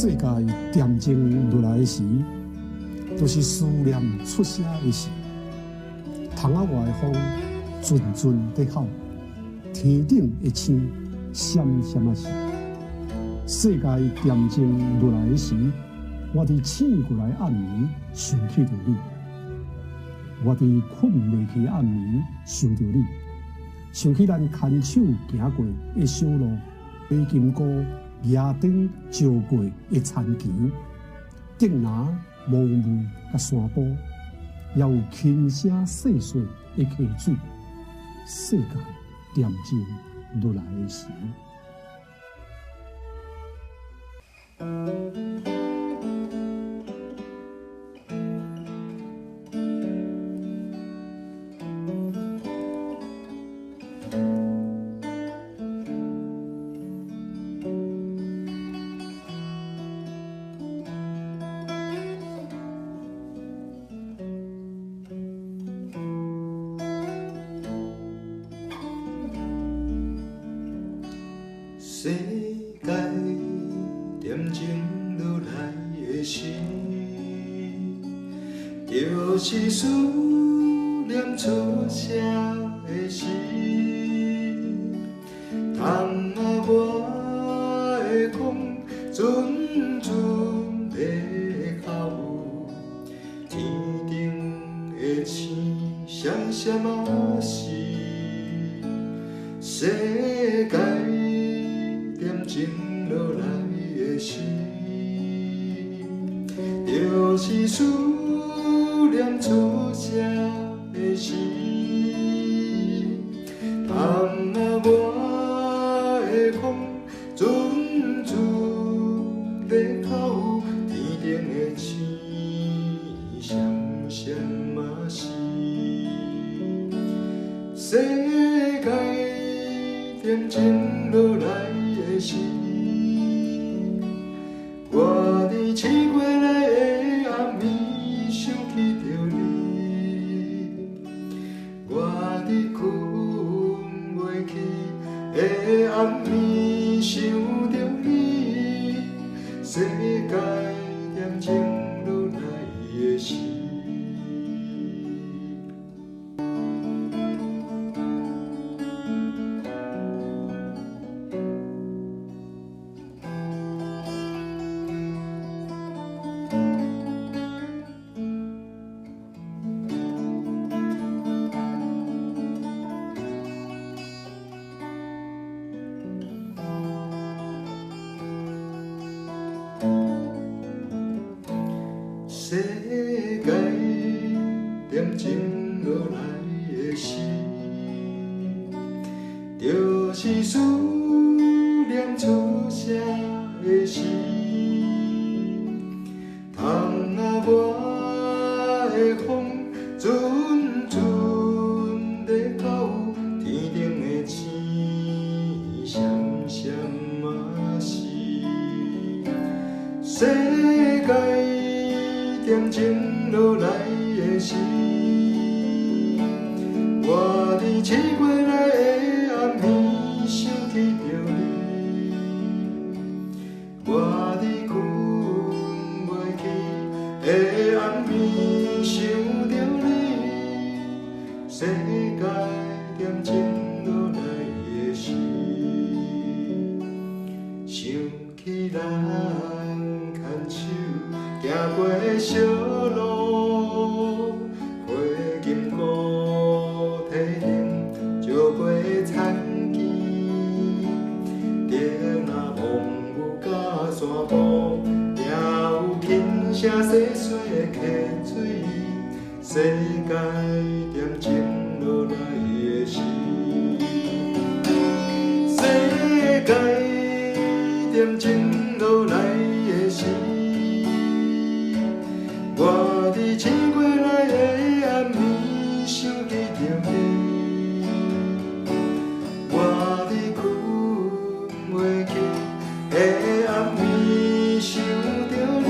世界恬靜落來時，就是思念出聲的時。窗仔外的風陣陣咧吼，天頂的星閃閃仔時。世界恬靜落來時，我佇醒過來暗暝想起著你，我佇睏袂去暗暝想著你，想起咱牽手行過的小路，花金菇蜈燈照過的田墘，竹林濃霧佮山坡，也有輕聲細細的溪水。世界恬靜落來的時。世界恬靜落來的時，就是思念出聲的時。窗仔外的風陣陣咧哭，天頂的星閃閃仔時。世界恬靜落來的時，就是思念出聲的時。窗仔外的風陣陣咧哭，天頂的星閃閃仔時。世界恬靜落來的時，我佇醒過來的暗暝想起著你，我佇睏袂去的暗暝想著你。世界恬靜落來的時。世界恬靜落來的時，就是思念出聲的時。窗仔外的風陣陣咧哭，天頂的星閃閃仔時。世界恬靜落來的時，我佇醒過來的暗暝想起著你，我佇睏袂去的暗暝想著你。世界恬靜落來的時，想起咱牽手行過的小路，花金菇提燈照過的田墘，竹林濃霧佮山坡，也有輕聲細細的溪水。世界恬靜落來的時，世界恬靜落來的時，我佇醒過來的暗暝想起著你，我佇睏袂去的暗暝想著你。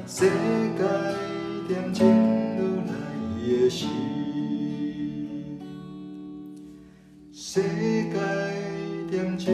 世界恬靜落來的時，世界恬靜